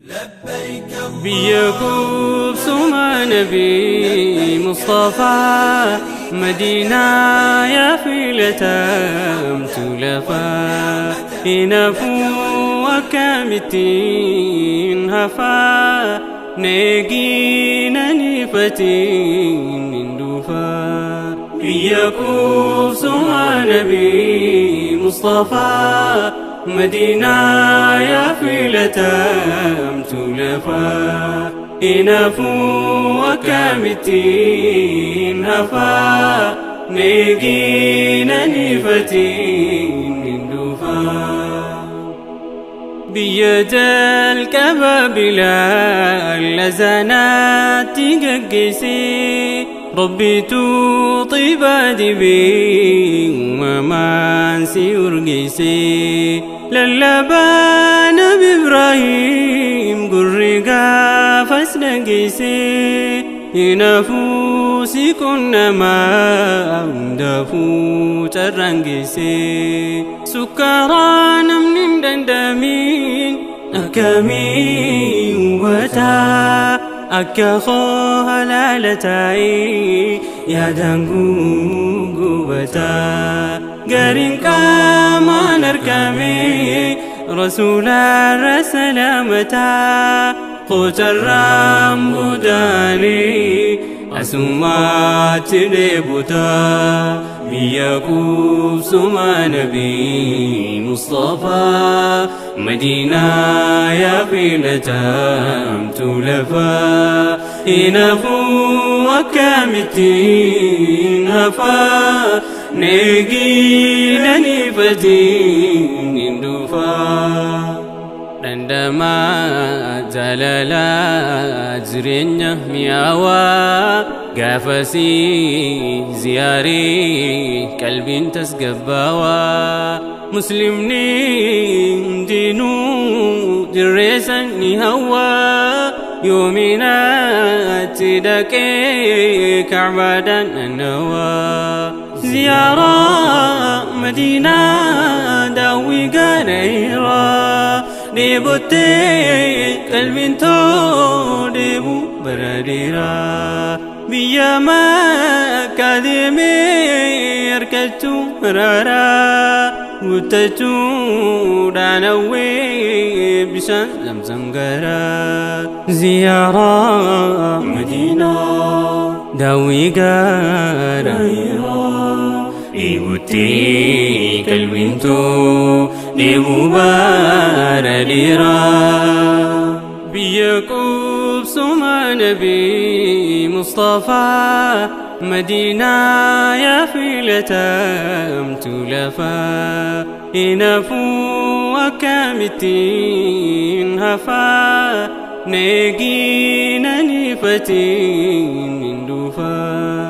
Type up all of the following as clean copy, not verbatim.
Biyya qubsuma Nabii Mustafaa, Madiinaa yaa filatamtu lafaa. Hinafuu akkamittiin hafaa, neegiina nifatiin hin dhufaa. Biyya qubsuma Nabii Mustafaa, Madiinaa yaa filatamtu lafaa. Hinafuu akkamittiin hafaa, neegiina nifatiin hin dhufaa. Biyya jalqaba Bilaal azanaatti gaggeessee, Rabbitu xibaa dibee uumamaan si urgeessee. Lallabaa Nabi Ibrahiim gurri gaafas dhageessee, hinafuu si qunnamaa hundaafuu carraan geessee. Sukkaaraa namni hin danda'amiin akkamii hubataa, akka koo halaala taa'ee yaadaan gugubataa. Gariin qaamaan argame rasuularra salaamataa, qocarraan budaanii asumatti deebutaa. Biyya qubsuma Nabii Mustafaa, Madiinaa yaa filatamtu lafaa. Hinafuu akkamittiin hafaa, neegiina nifatiin hin dhufaa. Dhandhamaa jaalalaa jireenya mi'aawaa, gaafasii ziyaarii qalbiin tasgabbaawaa. Muslimni hundinuu dirreessan ni hawwaa, yoominaatti dhaqee kacbaadhaan naannawaa. Ziyaaraa Madiinaa daawwii gaadheeraa, dheebottee qalbiin too deebuu bara dheeraa. Biyya Makkaa deemee harkachuu maraaraa, guuttachuudhaan hawwee bishaan Zamzam garaa. Ziyaaraa Madiinaa daawwii gaara dheebuttee qalbiin too deebuu bara dheeraa. Biyya qubsuma Nabii Mustafaa, Madiinaa yaa filatamtu lafaa. Hinafuu akkamittiin hafaa, neegiina nifatiin hin dhufaa.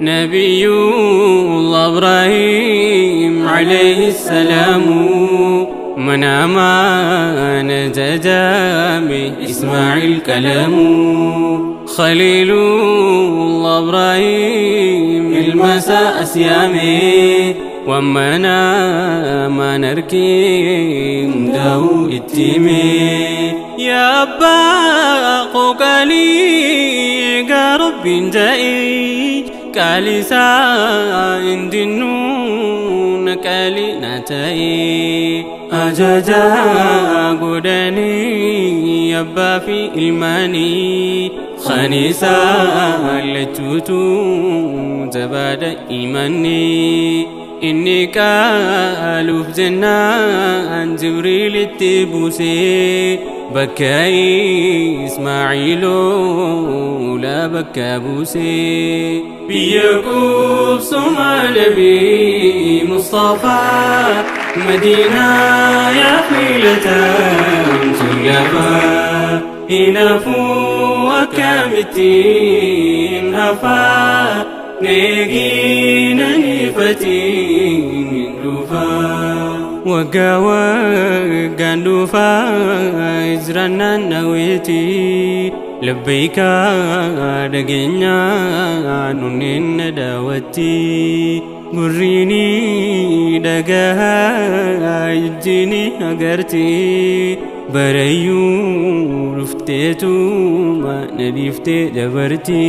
نبي الله إبراهيم عليه السلام من أمان ججامي إسماعيل كلام، خليل الله إبراهيم المساء أسيامي ومنا ما نركي داو التيمي. يا أبا قوكالي يا رب جائي كالسا اندنون كالي نتاي أجاجا قدني أبا في إلماني خنيسا لتوتو زباد إيماني. إني كالوف جنان جبريل التبوسي بكاي إسماعيل لا بكى بوسي. بيقوب سمع نبي مصطفى، مدينة يا خيلة تلفا إنفو وكامتين هفا نيجينا نفتين دفا وقا وقا دفا إجرانا نويتي لبيك دقينا ننين داوتي قريني دقاها يجيني أقرتي. Barayyuu dhufteetuma na dhiiftee dabarti.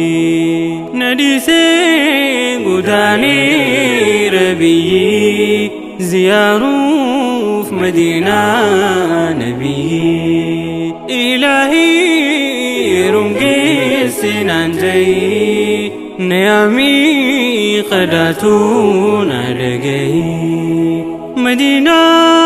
Na dhiisee godaaneera biyyi ziyaaruuf Madiinaa nabiyyi. Ilaahii yeroon geesse naan ja'i na yaamii qadaatu na dhaga'i. Madiinaa.